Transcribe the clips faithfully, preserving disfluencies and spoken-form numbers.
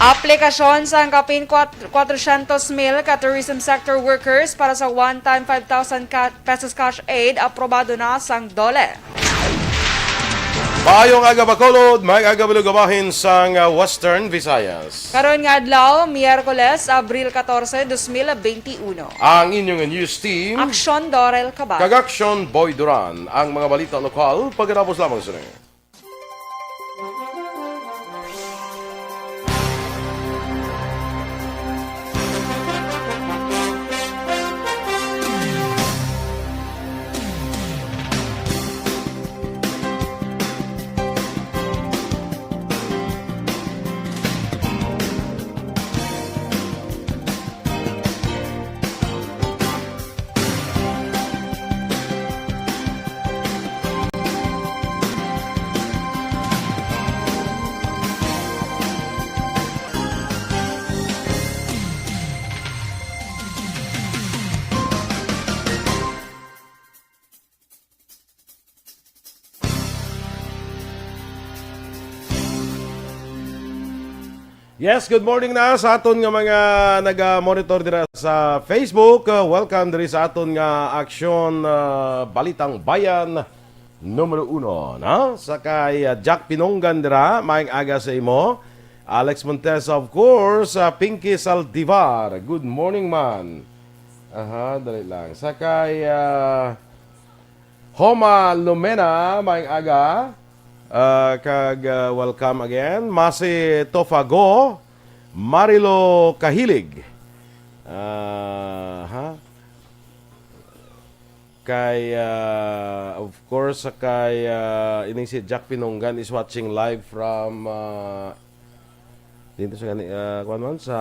Aplikasyon sang kapin kwat-, kwatrosyentos mil ka tourism sector workers para sa one-time five thousand ka-, pesos cash aid aprobado na sang DOLE. Maayong aga, Bacolod. Maayong aga, Balugabahin sang, ah, Western Visayas. Karon nga adlaw, Miyerkules, Abril katorse, dos mil benti uno. Ang inyong news team, Aksyon Dorel Cabal. Kag Aksyon Boy Duran. Ang mga balita lokal, pagkatapos lamang sini. Yes, good morning na sa aton nga mga naga-monitor dira sa Facebook. Uh, welcome diri sa aton nga Aksyon, uh, Balitang Bayan numero uno, no? Sa kay, uh, Jack Pinonggan dira, maayong aga sa imo. Alex Montesa, of course, uh, Pinky Saldivar. Good morning, man. Aha, dali lang. Sa kay, uh, Homa Lumena, maayong aga. Ah, kag, ah, welcome again. Masi Tofago, Marilo Kahilig. Ah, ha? Kay, ah, of course, kay, ah, ining si Jack Pinonggan is watching live from, ah, dito sa gani, ah, kuwan man, sa,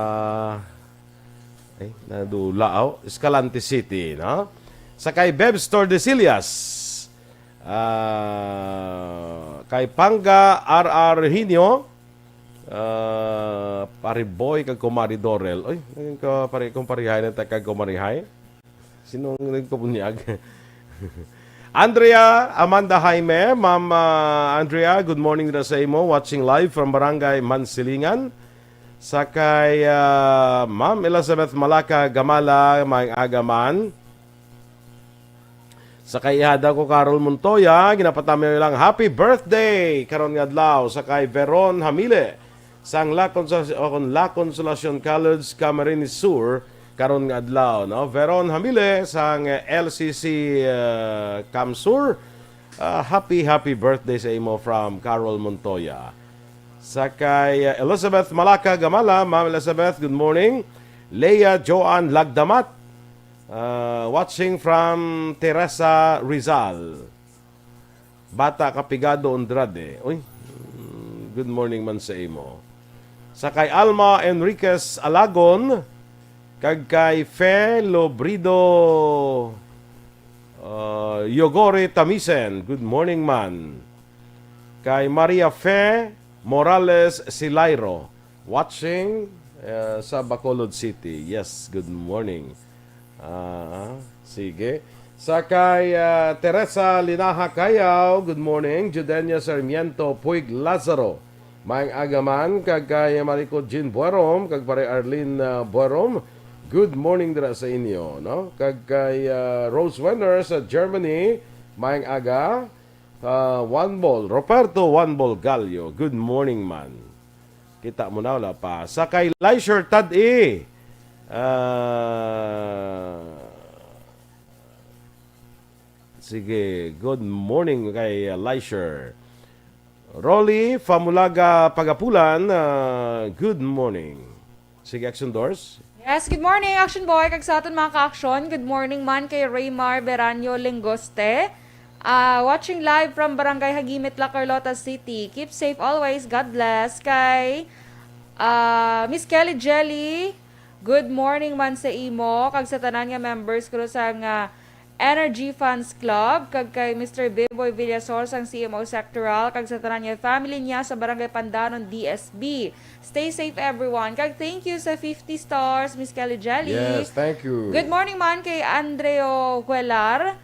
ay, nadula, oh, Escalante City, no? Sa kay Bebs Tordesillas, ah, kay Panga R R Hinio, ah, Pare Boy kag Kumari Dorel. Oy, naging ka, pare, kumparihay na ta kag kumarihay. Sino ang nagpabunyag? Andrea Amanda Jaime, Ma'am, ah, Andrea, good morning na sa imo. Watching live from Barangay Mansilingan. Sa kay, ah, Ma'am Elizabeth Malaka Gamala, maayong aga man. Sa kay ihada ko, Carol Montoya, ginapatamyaw lang, "Happy birthday karon nga adlaw." Sa kay Veron Hamile, sang La Consolacion, o kung La Consolacion College, Camarines Sur, karon nga adlaw, no? Veron Hamile sang L C C, uh, CamSur, uh, happy, happy birthday sa imo from Carol Montoya. Sa kay, uh, Elizabeth Malaka Gamala, Ma'am Elizabeth, good morning. Leah Joan Lagdamat, uh, watching from Teresa, Rizal. Bata Kapigado Andrade. Uy, mm, good morning man sa imo. Sa kay Alma Enriquez Alagon, kag kay Fe Lobrido, uh, Yogore Tamisen. Good morning man. Kay Maria Fe Morales Silairo. Watching, uh, sa Bacolod City. Yes, good morning. Ah, sige. Sa kay, ah, Teresa Linaha Cayaw, good morning. Judenia Sarmiento Puig Lazaro, maayong aga man. Kag kay Marico Jean Buerom, kag Pare Arlene, ah, Buerom, good morning dira sa inyo, no? Kag kay, ah, Rose Wenner sa Germany, maayong aga. Ah, One Ball, Roberto One Ball Gallo, good morning man. Kita mo na, wala pa. Sa kay Leisure Tad-i. Ah, sige, good morning kay, uh, Leisure. Rolly Famulaga Pagapulan, uh, good morning. Sige, Action Doors. Yes, good morning, Action Boy. Kag sa aton mga ka-action, good morning man kay Raymar Beranyo Lengoste. Ah, watching live from Barangay Hagimit, La Carlota City. Keep safe always. God bless. Kay, ah, Miss Kelly Jelly, good morning man sa imo. Kag sa tanan nga members ko sa nga Energy Fans Club, kag kay Mister Biboy Villasor sang C M O Sectoral, kag sa tanan nga family niya sa Barangay Pandanon, D S B. Stay safe, everyone. Kag thank you sa fifty stars, Miss Kelly Jelly. Yes, thank you. Good morning man kay Andreo Huelar.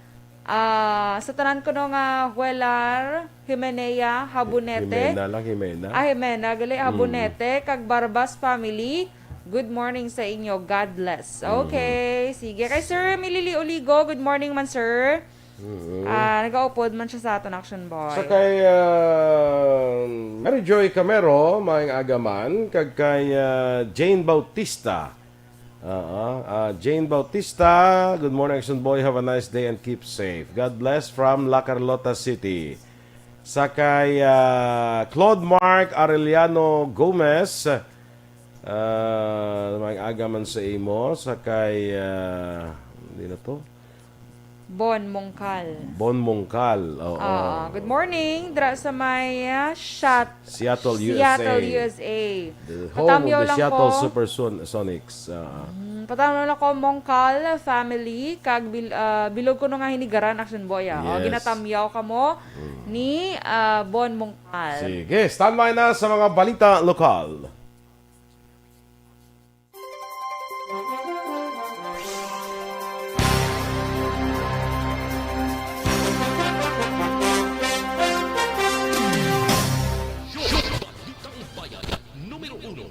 Ah, sa tanan kuno nga Huelar, Jimenea, Habonete. Jimena lang, Jimena. Ah, Jimena, gali, Mm. Habonete, kag Barbas family. Good morning sa inyo. God bless. Mm. Okay, sige. Kay Sir Milili Oligo, good morning man, sir. Mm. Ah, nagaupod man siya sa aton, Action Boy. Sa kay, ah, Mary Joy Camero, maayong aga man, kag kay, ah, Jane Bautista. Ah, ah, ah, Jane Bautista, good morning, Action Boy. Have a nice day and keep safe. God bless from La Carlota City. Sa kay, ah, Claude Mark Arellano Gomez, ah, maayong aga man sa imo. Sa kay, ah, hindi na to. Bon Mongkal. Bon Mongkal, oo. Ah, good morning. Dra sa may, ah, Shat-, Seattle, U S A. Seattle, U S A. The home of Patamyaw the lang Seattle ko. Superson-, Sonics. Ah. Mm, patamyaw lang ko, Mongkal family, kag bil-, ah, bilog ko no nga hinigaran, Action Boy, ah. O, Yes. ginatamyaw ka mo Mm. ni, ah, Bon Mongkal. Sige, standby na sa mga balita lokal. Balitang Bayan, numero uno.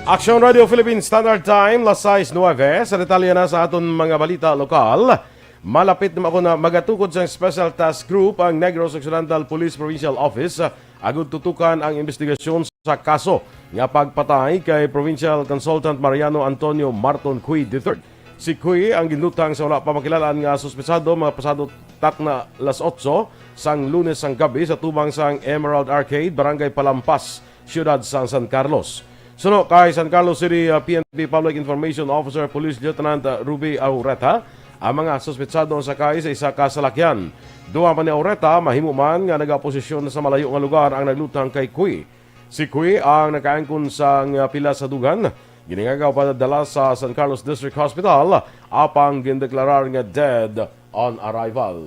Action Radio Philippines Standard Time, las sais nuebe. Sa detalye na sa aton mga balita lokal, malapit na ako na magatukod sa Special Task Group ang Negros Occidental Police Provincial Office, ah, agud tutukan ang investigasyon sa kaso nga pagpatay kay Provincial Consultant Mariano Antonio Marton Cui the third. Si Cui ang ginlutang sa wala pa makilalaan nga suspetsado mga pasado takna las otso sang Lunes sang gabi sa tubang sang Emerald Arcade, Barangay Palampas, siyudad sang San Carlos. Suno kay San Carlos City, ah, P N P Public Information Officer Police Lieutenant, ah, Ruby Aureta, ang mga suspetsado ang sakay sa isa ka salakyan. Dugang pa ni Aureta, mahimo man nga nagaposisyon sa malayo nga lugar ang naglutang kay Cui. Si Cui ang nakaangkon sang, ah, pila sa dugan. Ginhingagaw padala sa San Carlos District Hospital, apang gindeklarar nga dead on arrival.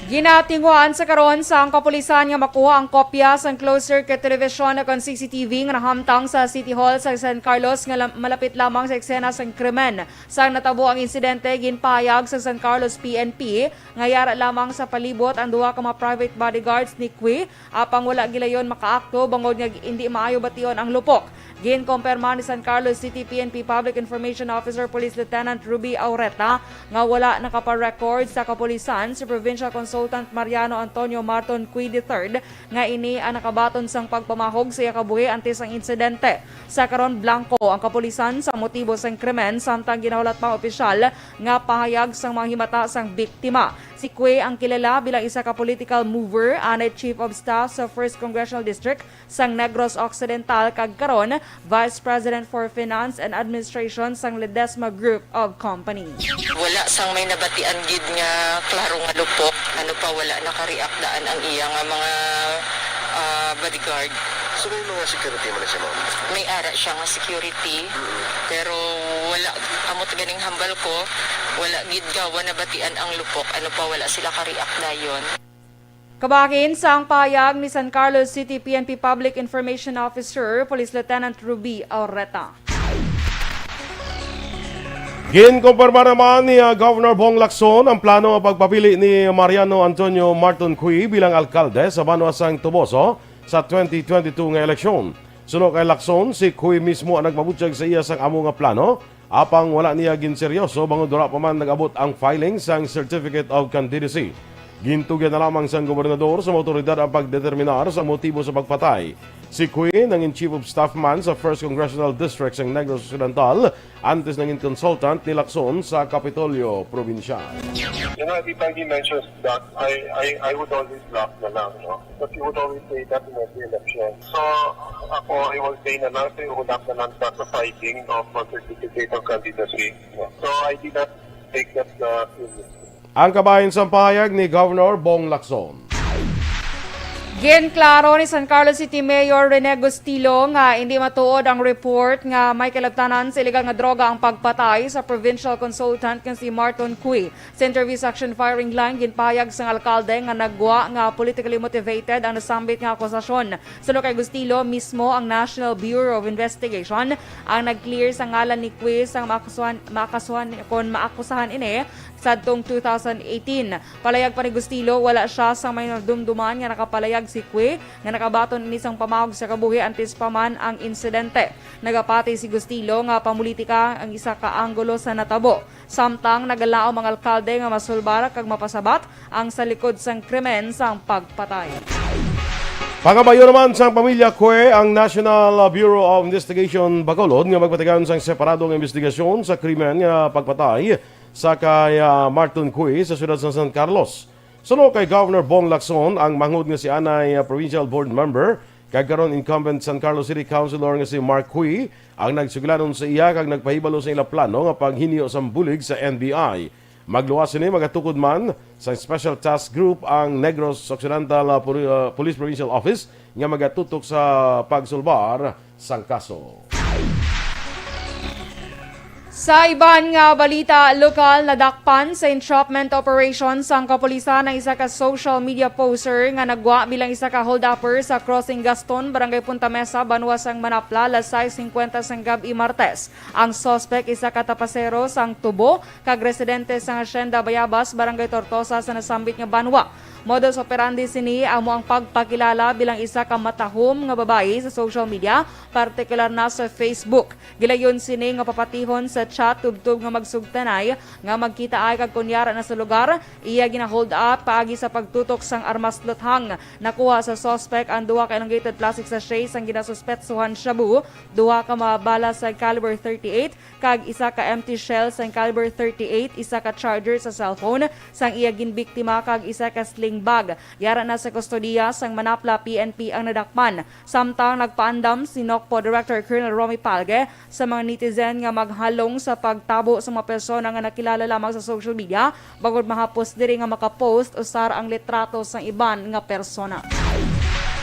Ginatinguhaan sa karon sang kapulisan nga makuha ang kopya sang closed-circuit television o kon C C T V nga nahamtang sa City Hall sa San Carlos nga lam-, malapit lamang sa eksena sang krimen. Sang natabo ang insidente, ginpahayag sa San Carlos P N P nga yara lamang sa palibot ang duha ka mga private bodyguards ni Cui, apang wala gilayon makaakto bangod nga indi maayo bation ang lupok. Ginkumpirma ni San Carlos City P N P Public Information Officer Police Lieutenant Ruby Aureta nga wala nakaparecord sa kapulisan si Provincial Consultant Mariano Antonio Marton Cui the third nga ini ang nakabaton sang pagpamahog sa iya kabuhi antes ang insidente. Sa karon, blanko ang kapulisan sa motibo sang krimen, samtang ginahulat pa ang opisyal nga pahayag sang mga himata sang biktima. Si Cui ang kilala bilang isa ka political mover, anay Chief of Staff sa First Congressional District sang Negros Occidental, kag karon Vice President for Finance and Administration sang Ledesma Group of Company. Wala sang may nabatian gid nga klaro nga lupok, ano pa, wala naka-react daan ang iya nga mga, ah, bodyguard. So, may mga security man siya, ma'am? May ara siya nga security, Mm. pero wala, amot ganing hambal ko, wala gid gawa nabatian ang lupok, ano pa, wala sila ka-react dayon. Kabahin sang pahayag ni San Carlos City P N P Public Information Officer, Police Lieutenant Ruby Aureta. Ginkumpirma naman ni, ah, Governor Bong Lacson ang plano nga pagpapili ni Mariano Antonio Marton Cui bilang alkalde sa banwa sang Toboso sa twenty twenty-two nga eleksyon. Suno kay Lacson, si Cui mismo ang nagpabutyag sa iya sang amo nga plano, apang wala niya ginseryoso bangod wala pa man nag-abot ang filing sang Certificate of Candidacy. Gintugyan na lamang sang gobernador sa mga awtoridad ang pagdeterminar sa motibo sa pagpatay. Si Cui nangin Chief of Staff man sa First Congressional District sang Negros Occidental, antes nangin consultant ni Lacson sa Kapitolyo Probinsyal. You know, every time he mentions that, I, I, I would always laugh na lang, no? But he would always say that in every election. So, ako, I will say na lang, say, ulap na lang sa, sa fighting of a certificate of candidacy. So, I did not take that, uh, seriously. Ang kabahin sang pahayag ni Governor Bong Lacson. Ginklaro ni San Carlos City Mayor Rene Gustilo nga hindi matuod ang report nga may kalabtanan sa illegal nga droga ang pagpatay sa provincial consultant nga si Marton Cui. Sa interview sa Action Firing Line, ginpahayag sang alkalde nga nagwa nga politically motivated ang nasambit nga akusasyon. Suno kay Gustilo mismo, ang National Bureau of Investigation ang nag-clear sa ngalan ni Cui sang maakasuhan, maakasuhan kon maakusahan ini sadtong two thousand eighteen. Palayag pa ni Gustilo, wala siya sa may nadumduman nga nakapalayag si Cui nga nakabaton ini sang pamahog sa kabuhi antes pa man ang insidente. Nagapati si Gustilo nga pamulitika ang isa ka anggulo sa natabo. Samtang nagalaom ang alkalde nga masulbar kag mapasabat ang sa likod sang krimen sang pagpatay. Pangabayo naman sang pamilya Cue ang National Bureau of Investigation Bacolod nga magpatigayon sang separado nga investigasyon sa krimen nga pagpatay sa kay, ah, Marton Cui sa siyudad sa San Carlos. Suno kay Governor Bong Lacson, ang manghod nga si anay, ah, Provincial Board Member kag karon incumbent San Carlos City Councilor nga si Mark Cui ang nagsugilanon sa iya kag nagpahibalo sa ila plano nga paghinyo sang bulig sa N B I. Magluwas sini, magatukod man sa Special Task Group ang Negros Occidental, ah, Poli-, ah, Police Provincial Office nga magatutok sa pagsulbar sang kaso. Sa iban nga balita lokal, nadakpan sa entrapment operation sang kapulisan ang isa ka social media poster nga nagwa bilang isa ka holdupper sa Crossing Gaston, Barangay Punta Mesa, banwa sang Manapla, alas sais singkwenta sang gab-i Martes. Ang suspect, isa ka tapasero sang tubo kag residente sang Hacienda Bayabas, Barangay Tortosa sa nasambit nga banwa. Modus operandi sini amo ang pagpakilala bilang isa ka matahom nga babayi sa social media, partikular na sa Facebook. Gilayon sini nga papatihon sa chat tubtob nga magsugtanay nga magkitaay kag kon yara na sa lugar, iya gina-hold up paagi sa pagtutok sang armas luthang. Nakuha sa suspect ang duha ka elongated plastic sachet sang ginasuspetsuhan shabu, duha ka mga bala sa caliber thirty-eight, kag isa ka empty shell sang caliber thirty-eight, isa ka charger sa cellphone sang iya ginbiktima, kag isa ka sling bag. Yara na sa kustodiya sang Manapla P N P ang nadakpan. Samtang nagpaandam si NOCPO Director Colonel Romy Palge sa mga netizen nga maghalong sa pagtabo sa mga persona nga nakilala lamang sa social media, bangod mahapos diri nga makapost usar ang litrato sang iban nga persona.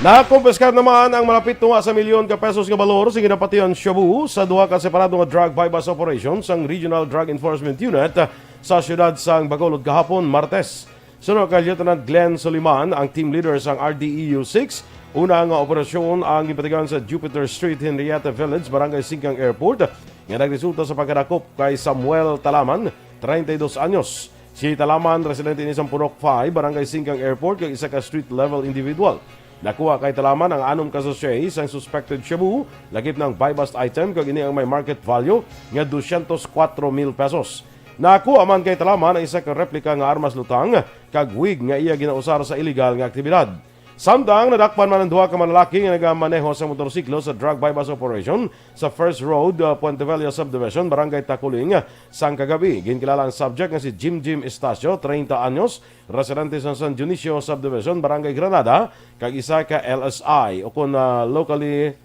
Nakumpiskar naman ang malapit tunga sa milyon ka pesos nga balor sa ginapatihan shabu sa duha ka separado nga drug buy-bust operation sang Regional Drug Enforcement Unit sa siyudad sang Bacolod kahapon, Martes. Suno kay Lieutenant Glenn Soliman, ang team leader sang R D E U six, una nga operasyon ang ginpatigayon sa Jupiter Street, Henrietta Village, Barangay Singkang Airport, nga nagresulta sa pagkadakop kay Samuel Talaman, treinta y dos anyos. Si Talaman, residente ini sa Purok five, Barangay Singkang Airport, kag isa ka street-level individual. Nakuha kay Talaman ang anom ka sachet sang suspected shabu, lakip na ang buy-bust item, kag ini ang may market value nga dosyentos kuwatro mil pesos. Nakuha man kay Talaman ang isa ka replika nga armas lutang kag wig nga iya ginausar sa iligal nga aktibidad. Samtang nadakpan man ang duha ka malalaki nga nagamaneho sa motorsiklo sa drug buy-bust operation sa First Road, uh, Puente Viejo Subdivision, Barangay Taculing, sang kagabi. Ginkilala ang subject nga si Jim Jim Estacio, treinta anyos, residente sa San Dionisio Subdivision, Barangay Granada, kag isa ka L S I, o kon, uh, locally,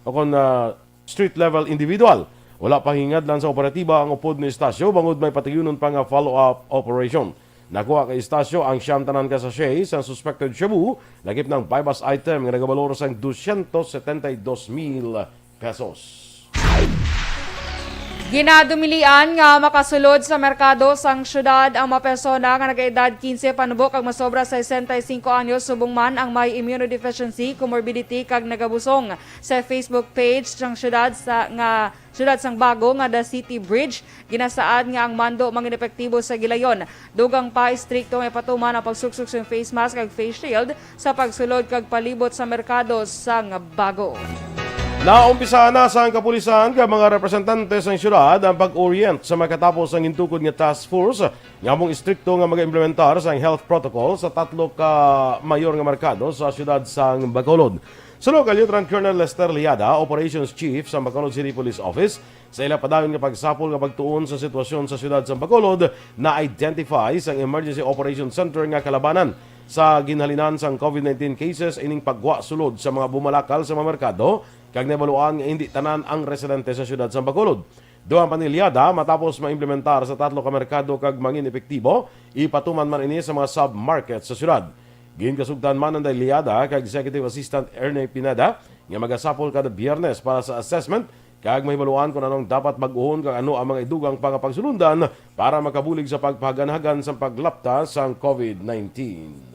o kon, uh, street level individual. Wala pa hingadlan sa operatiba ang upod ni Estacio bangod may patigyunon pa nga follow-up operation. Nakuha kay Estacio ang siyam tanan ka sachet sang suspected shabu, lakip na ang buy-bust item nga nagabalor sang dosyentos setenta y dos mil pesos. Ginadumilian nga makasulod sa merkado sang syudad ang mga persona nga nag-edad quince panubo kag masobra sesenta y cinco anyos, subong man ang may immunodeficiency, comorbidity, kag nagabusong. Sa Facebook page sang syudad sa, nga Siyudad sang Bago nga The City Bridge, ginasaad nga ang mando mangin-epektibo sa gilayon. Dugang pa, istrikto nga ipatuman ang pagsuksok sang face mask kag face shield sa pagsulod kag palibot sa merkado sang Bago. Naumpisahan na sang kapulisan kag mga representante sang siyudad ang pag-orient sa makatapos ang gintukod nga task force nga among istrikto nga mag-implementar sang health protocol sa tatlo ka mayor nga merkado sa siyudad sang Bacolod. Suno kay Lieutenant Colonel Lester Liada, Operations Chief sa Bacolod City Police Office, sa ila padayon nga pagsapol nga pagtuon sa sitwasyon sa siyudad sa Bacolod, na-identify sang Emergency Operation Center nga kalabanan sa ginhalinan sang COVID nineteen cases ining pagwa sulod sa mga bumalakal sa mga merkado, kag nabaluan nga indi tanan ang residente sa siyudad sa Bacolod. Dugang pa ni Liada, matapos maimplementar sa tatlo ka merkado kag mangin epektibo, ipatuman man ini sa mga sub-market sa siyudad. Ginkasugtan man ang Daliada kay Executive Assistant Ernie Pineda nga magasapol kada Biyernes para sa assessment kag mahibaluan kung anong dapat bag-ohon kag ano ang mga idugang pa nga pagsulundan para makabulig sa pagpahaganhagan sang paglapta sang covid nineteen.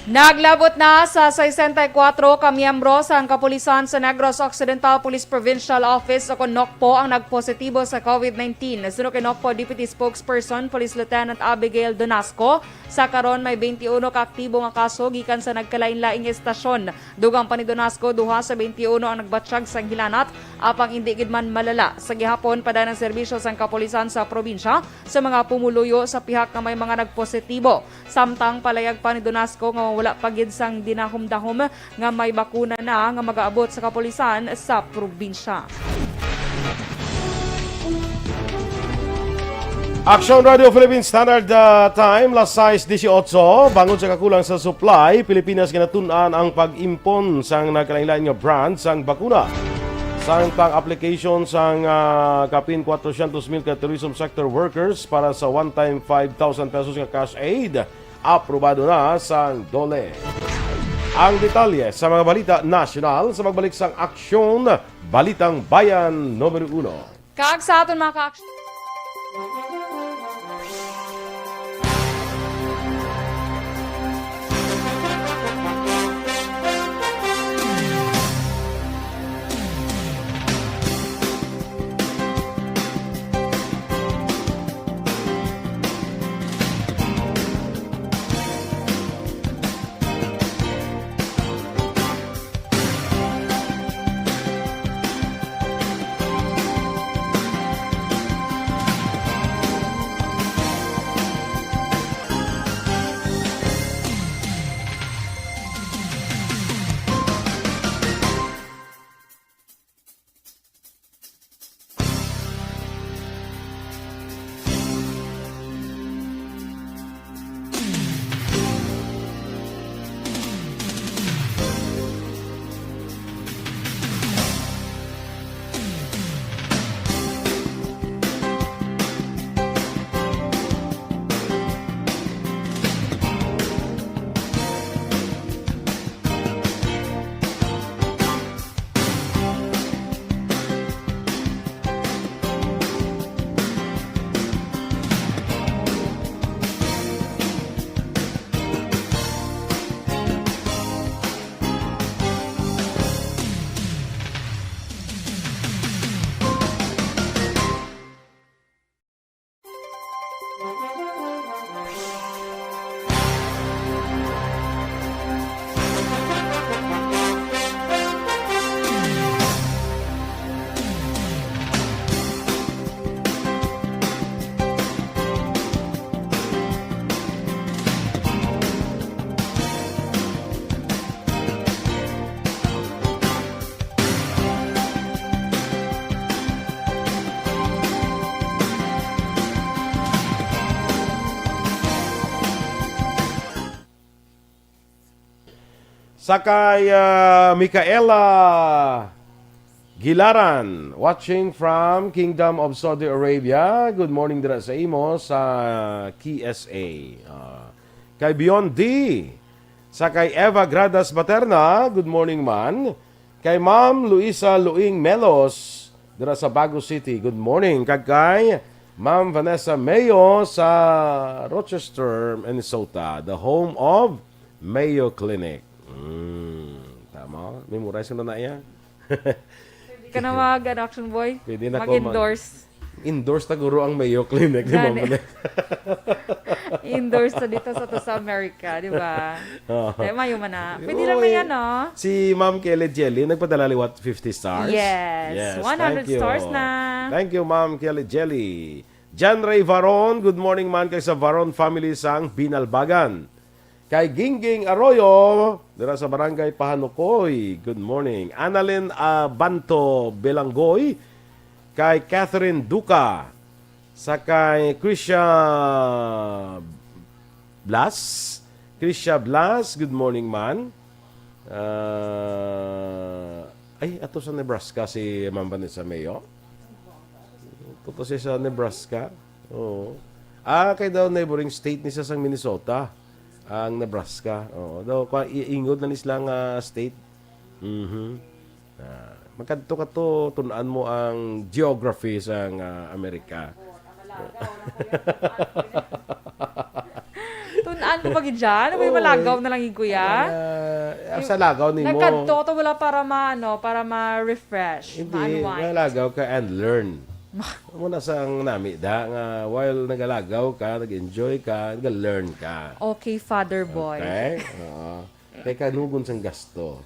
Naglabot na sa sesenta y kuwatro ka miyembro sang kapulisan sa Negros Occidental Police Provincial Office o kon NOCPO ang nagpositibo sa covid nineteen. Suno kay NOCPO Deputy Spokesperson Police Lieutenant Abigail Donasco, sa karon may twenty-one ka aktibo nga kaso gikan sa nagkalainlaing estasyon. Dugang pa ni Donasco, duha sa twenty-one ang nagbatyag sang hilanat, apang indi gid man malala. Sa gihapon, paday ang serbisyo sang kapulisan sa probinsya sa mga pumuluyo sa pihak nga may mga nagpositibo. Samtang palayag pa ni Donasco nga wala pa gid sang dinahumdahom nga may bakuna na nga magaabot sa kapulisan sa probinsya. Action Radio Philippine Standard uh, Time, las sais dieciocho. Bangod sa kakulang sa supply, Pilipinas ginatun-an ang pag-impon sang nagkalainlain nga brand sang bakuna. Sang pang-application sang uh, kapin four hundred mil ka tourism sector workers para sa one-time five thousand pesos nga cash aid, aprobado na sang DOLE. Ang detalye sa mga balita nasyonal sa pagbalik sang Aksyon Balitang Bayan numero uno. Kag sa aton mga ka-action. Sa kay ah, Micaela Gilaran, watching from Kingdom of Saudi Arabia. Good morning dira sa imo sa K S A. Ah, kay Beyond D, sa kay Eva Gradas Baterna, good morning man. Kay Ma'am Luisa Luing Melos, dira sa Bago City, good morning. Kag kay Ma'am Vanessa Mayo sa Rochester, Minnesota, the home of Mayo Clinic. Mm, tama. Memorize ko na na iya. Ka na mag, ano, Action Boy? Pwede na ko mag- Mag-endorse. Endorse na guro ang Mayo Clinic, di ba? Gani. Endorse sa dito sa, to sa America, di ba? Oo. Kaya mayo man na. Pwede lang na Uy, yan, no? Si Ma'am Kelly Jelly, nagpadala liwat fifty stars. Yes. One hundred Thank you. Stars na. Thank you, Ma'am Kelly Jelly. John Ray Varon, good morning man kay sa Varon family sang Binalbagan. Kay Gingging Arroyo, dira sa Barangay Pahanukoy, good morning. Annalyn Abanto Belanggoy, kay Catherine Duca, sa kay Krisha Blas. Krisha Blas, good morning man. Ah, ay, ato sa Nebraska si Ma'am Vanessa Mayo. Ato siya sa Nebraska. Oo. Ah, kay daw neighboring state ni siya sang Minnesota. Ang Nebraska. Oo. Do, kwa, i-, ingod na ni sila nga state. Mhm. Ah, magkadto ka to, tun-an mo ang geography sa nga Amerika. Tun-an ko pa gid dyan. Ano ba yung Oy. malagaw na lang yun, kuya? Ah, Yung sa lagaw nimo. nagkadto to wala para ma-, ano, para ma-refresh, Hindi, ma-unwind. malagaw ka and learn. Amo na sa ang nami da nga while nagalagaw ka, nag-enjoy ka, nag-learn ka. Okay, Father Boy. Okay? Oo. Kay kanugon sang gasto.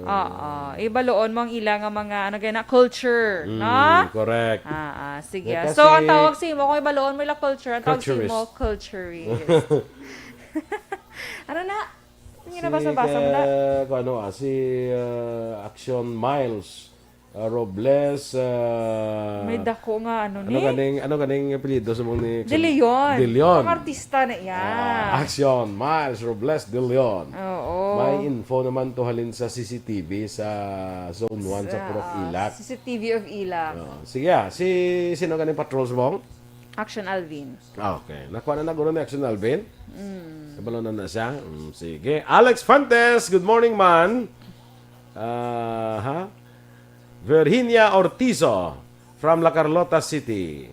Oo. Ibaluon mo ang ila nga mga, ano gani na, culture, Mm, no? correct. Ah, ah, sige. Nga So, ang kasi tawag sa imo, kung ibaluon mo ila culture, ang tawag sa imo, Culturist. culturist. Ano na? Ang Si ginabasa-basa mo na? ka-, kung ano, ah, si, ah, Action Miles, ah, Robles, ah, May dako nga, ano ano ni? ganing, ano ganing apelyido sa mong ni De Leon. De Leon. Ang artista na iya. Ah, Action Miles Robles De Leon. Oo. May info naman to halin sa C C T V sa Zone one sa Sa, Purok ah, Ilak. C C T V of Ilak. Oo. Sige, ah, si, sino ganing patrols, Bong? Action Alvin. Ah, okay. Nakuha na na guro ni Action Alvin? Mm. Nabalo na na siya? Mm, sige. Alex Fuentes, good morning, man. Ah, ha? Virginia Ortizo from La Carlota City.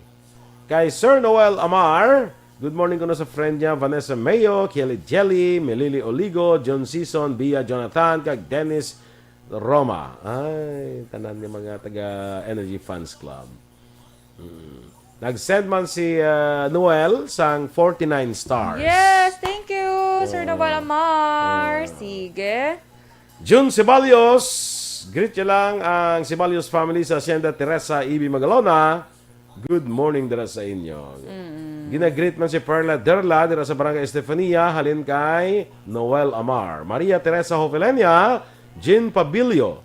Kay Sir Noel Amar, good morning kuno sa friend niya, Vanessa Mayo, Kelly Jelly, Melili Oligo, John Season, Bia Jonathan, kag Dennis Roma. Ay, tanan ni mga taga Energy Fans Club. Mm. Nag-send man si, ah, Noel sang forty-nine stars. Yes, thank you, Sir Oh. Noel Amar. Ah. Sige. June Ceballos, greet niya lang ang Ceballos family sa Hacienda Teresa Ibi Magalona. Good morning dira sa inyo. Mm. Gina-greet man si Perla Derla dira sa Barangay Estefania, halin kay Noel Amar. Maria Teresa Jovelenia, Jean Pabilio.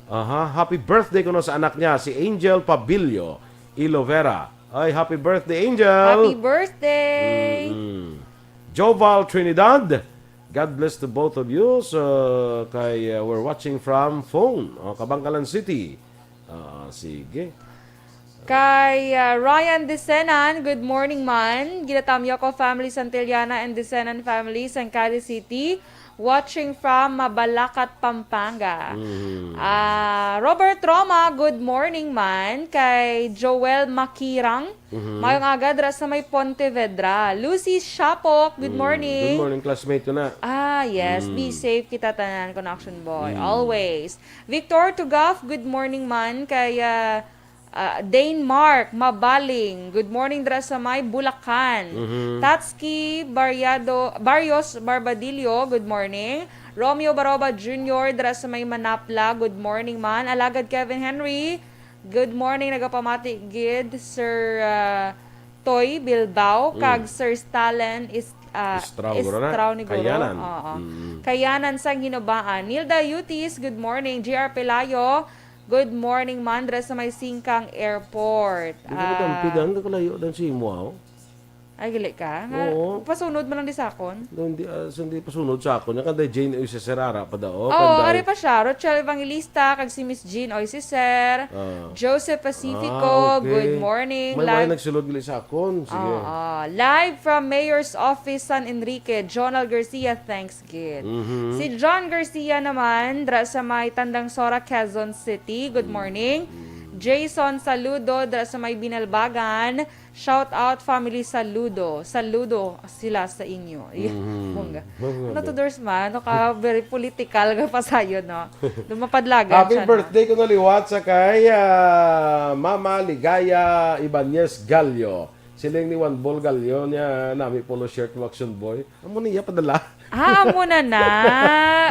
Aha, happy birthday kuno sa anak niya, si Angel Pabilio Ilovera. Ay, happy birthday, Angel! Happy birthday! Mm-mm. Joval Trinidad, God bless to both of you. So, kay, uh, we're watching from phone, oh, Kabankalan City. Ah, sige. Kay, uh, Ryan Desenan, good morning, man. Ginatamyo ko, family Santillana and Desenan family, Sangcali City. Watching from Mabalacat, Pampanga. Mhm. Ah, Robert Roma, good morning, man. Kay Joel Makirang, Mhm. mayong aga dira sa may Pontevedra. Lucy Shapok, good Mm, morning. good morning, classmate ko na. Ah, yes. Be Mm. safe kita tanan, Connection Boy. Mm. Always. Victor Tugaf, good morning, man. Kay, ah, ah, Dane Mark Mabaling, good morning dira sa may Bulacan. Mhm. Tatski Barriado, Barrios Barbadillo, good morning. Romeo Baroba Junior dira sa may Manapla, good morning, man. Alagad Kevin Henry, good morning. Nagapamati gid, Sir, ah, Toy Bilbao, Mm. kag Sir Stalin is, ah, Estrao, guro na. Estrao ni guro. Kayanan. Oo. Mm. Kayanan sang Hinubaan. Nilda Yutis, good morning. G R Pelayo, good morning, man, dira sa may Singkang Airport. Di ka Ah. magkampi, dan, kakalayo, dan si imo, aw. Ay, gali ka? Nga, Oo. pasunod mo lang di sa akon. Doon di, ah, so hindi pasunod sa akon. Yan, kanday Jane Oy Serrara pa daw. Oo, Kanday ari pa siya. Rochelle Evangelista, kag si Miss Jean Oy Sir. Ah. Joseph Pacifico, Ah, okay. good morning. May Live wala nagsulod gali sa akon. Sige. Oo. Live from Mayor's Office, San Enrique, Jonal Garcia, thanks gid. Mhm. Si John Garcia naman, dra sa may Tandang Sora, Quezon City, good Mm. morning. Mm. Jason Saludo, dra sa may Binalbagan, shout out family Saludo. Saludo sila sa inyo. Iya, Mhm. bongga. Bongga. Ano to, Dors, man? Ano ka, very political nga pasayon, no? Lumapadlagan Happy siya, no? birthday ko na liwat sa kay, ah, Mama Ligaya Ibanez Gallo. Siling ni Juan Bol Gallo niya, nami polo shirt mo, Action Boy. Amo niya padala. Ah, amo na na.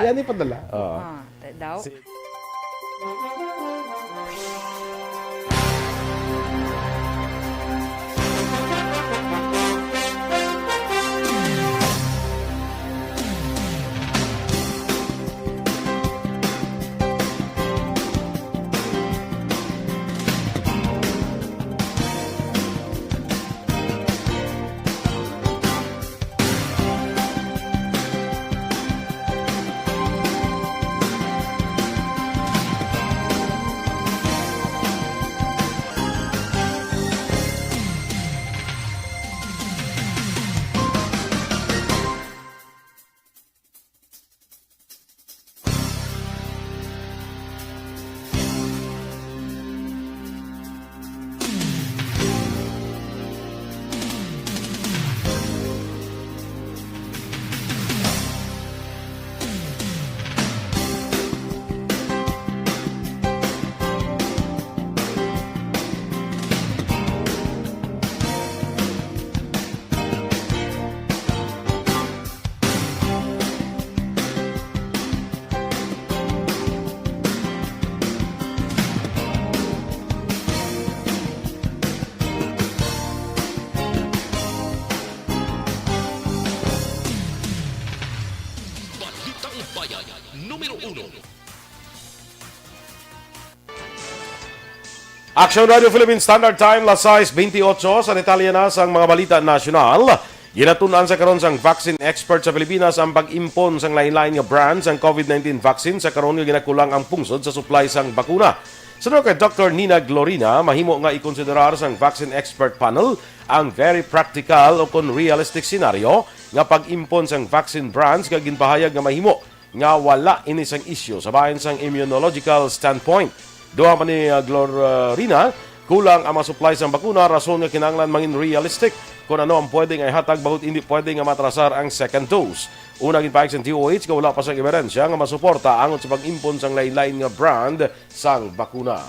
Yan yung padala. Oo. Ah, ta-, daw. Si- Action Radio Philippine Standard Time, las sais bentiocho. Sa detalye na sang mga balita nasyonal, ginatun-an sa karon sang vaccine expert sa Pilipinas ang pag-impon sang lain-lain nga brand sang COVID nineteen vaccine sa karon nga ginakulang ang pungsod sa supply sang bakuna. Suno kay Doktor Nina Glorina, mahimo nga ikonsiderar sang vaccine expert panel ang very practical o kon realistic scenario nga pag-impon sang vaccine brands nga ginpahayag nga mahimo nga wala ini sang isyu sa bahin sang immunological standpoint. Dugang pa ni, uh, Glorina, kulang ang mga supply sang bakuna, rason nga kinahanglan mangin realistic kon ano ang pwede nga ihatag bangod indi pwede nga matrasar ang second dose. Una, ginpahayag sang D O H nga wala pa sang eberensya nga masuporta angot sa pag-impon sang lain-lain nga brand sang bakuna.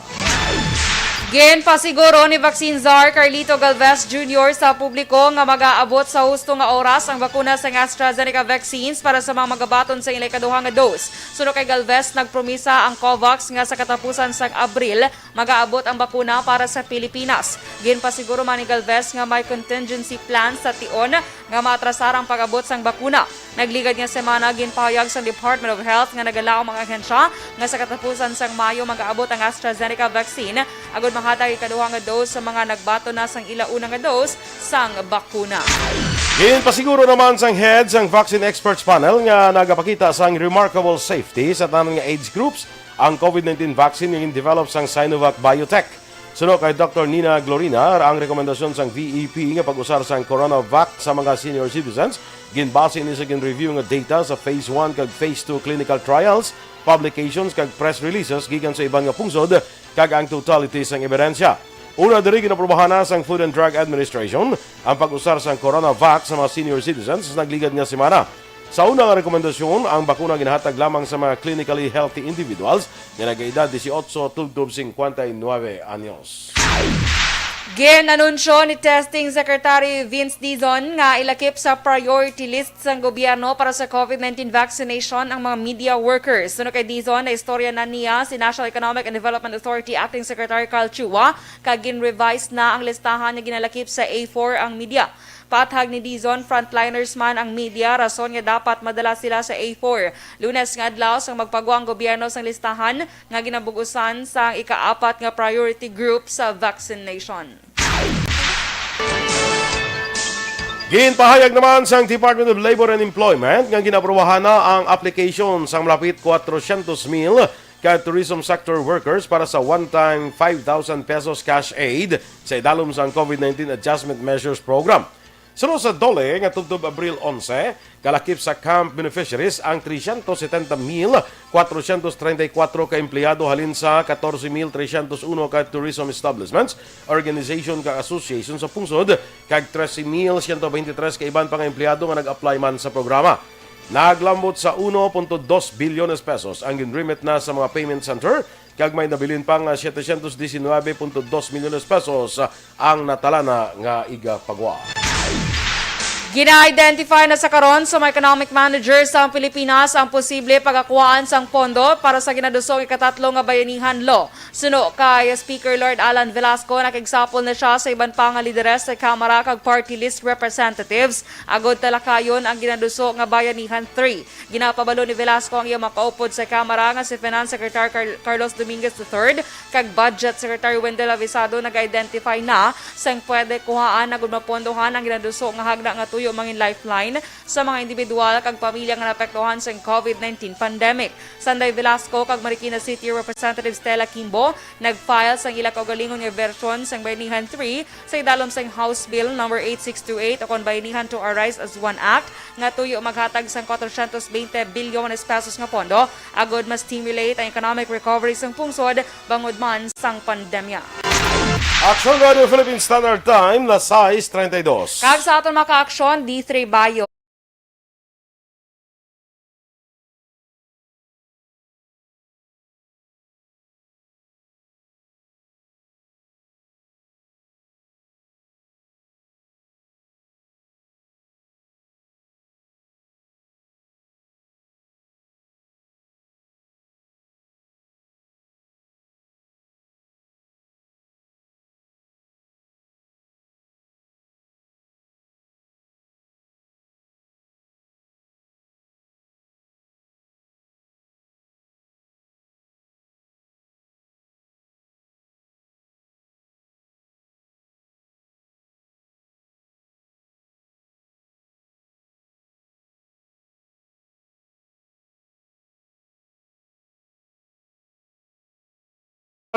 Ginpasiguro ni Vaccine Czar Carlito Galvez Junior sa publiko nga mag-aabot sa husto nga oras ang bakuna sang AstraZeneca vaccines para sa mga magabaton sa ila ikaduha nga dose. Suno kay Galvez, nagpromisa ang COVAX nga sa katapusan sang Abril, mag-aabot ang bakuna para sa Pilipinas. Ginpasiguro man ni Galvez nga may contingency plan sa tion nga maatrasar ang pag-abot sang bakuna. Nagligad nga semana, ginpahayag sang Department of Health nga nagalaom ang ahensya nga sa katapusan sang Mayo mag-aabot ang AstraZeneca vaccine agud mahatag ikaduha nga dose sa mga nagbaton na sang ila una nga dose sang bakuna. Ginpasiguro naman sang head sang Vaccine Experts Panel nga nagapakita sang remarkable safety sa tanan nga age groups ang COVID nineteen vaccine nga gin-develop sang Sinovac Biotech. Suno kay Doktor Nina Glorina, ang rekomendasyon sang V E P nga pag-usar sang CoronaVac sa mga senior citizens, ginbase ini sa gin-review nga data sa phase one kag phase two clinical trials, publications, kag press releases gikan sa iban nga pungsod, kag ang totality sang ebidensya. Una diri, ginaprobahan na sang Food and Drug Administration ang pag-usar sang CoronaVac sa mga senior citizens sa nagligad nga semana. Sa una nga rekomendasyon, ang bakuna ginahatag lamang sa mga clinically healthy individuals nga nagaedad dieciocho tubtob cincuenta y nueve anyos. Gin-anunsyo ni Testing Secretary Vince Dizon nga ilakip sa priority list sang gobyerno para sa COVID nineteen vaccination ang mga media workers. Suno kay Dizon, naistorya na niya si National Economic and Development Authority Acting Secretary Carl Chua, kag gin-revise na ang listahan nga ginalakip sa A four ang media. Paathag ni Dizon, frontliners man ang media, rason nga dapat madala sila sa A four. Lunes nga adlaw sang magpagwa ang gobyerno sang listahan nga ginabug-usan sang ikaapat nga priority group sa vaccination. Ginpahayag naman sang Department of Labor and Employment nga ginaprobahan na ang application sang malapit kwatrocientos mil ka tourism sector workers para sa one-time five thousand pesos cash aid sa idalom sang COVID nineteen Adjustment Measures Program. Suno sa DOLE nga tubtob Abril onse, kalakip sa camp beneficiaries ang trescientos setenta mil kwatrocientos treinta y cuatro ka empleyado halin sa catorce mil trescientos uno ka tourism establishments, organization kag association sa pungsod, kag trese mil ciento veintitrés ka iban pa nga empleyado nga nag-apply man sa programa. Naglambot sa uno punto dos bilyones pesos ang gin-remit na sa mga payment center, kag may nabilin pa nga setecientos diecinuebe punto dos milyones pesos ang natalana nga igapagwa. Gina-identify na sa karon sa mga economic managers sa Pilipinas ang posible pagakuhaan sang pondo para sa ginadusong ikatatlo nga Bayanihan Law. Suno kay Speaker Lord Alan Velasco, nakigsapol na sia sa iban pa nga lideres sa Kamara kag party list representatives agud talakayon ang ginaduso nga Bayanihan three. Ginapabalo ni Velasco ang iya makaupod sa Kamara nga si Finance Secretary Car-, Carlos Dominguez the third kag Budget Secretary Wendell Avisado nag-identify na sang pwede kuhaan agud mapondohan ang ginaduso nga hagna nga tuyo mangin lifeline sa mga individual kag pamilya nga naapektuhan sang COVID nineteen pandemic. Sanday Velasco kag Marikina City Representative Stella Kimbo nag-file sang ila kaugalingon nga bersyon sang Bayanihan three sa idalom sang House Bill number eight six two eight, o kon Bayanihan to Arise as One Act, nga tuyo maghatag sang kwatrocientos veinte bilyones pesos nga pondo agud ma-stimulate ang economic recovery sang pungsod bangod man sang pandemya. Action Radio Philippine Standard Time, las sais treinta y dos. Kag sa aton mga ka-aksyon, D three Bio.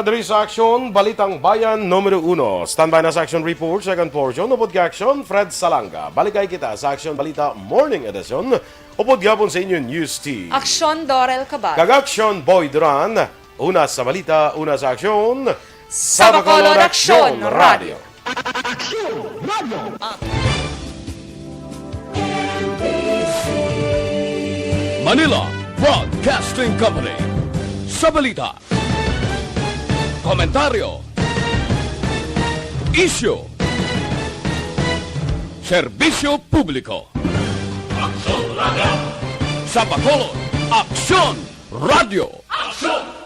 Diri sa Aksyon, Balitang Bayan numero uno. Standby na sa Aksyon Report, second portion, upod kay Aksyon Fred Salanga. Balik kay kita sa Aksyon Balita Morning Edition, upod gihapon sa inyo News Team. Aksyon Dorel Cabal. Kag Aksyon Boy Duran. Una sa balita, una sa aksyon. Sa Bacolod, Aksyon Radio. Manila Broadcasting Company. Sa balita, komentaryo, isyu, serbisyo publiko. Aksyon Radio. Sa Bacolod, Aksyon Radio. Aksyon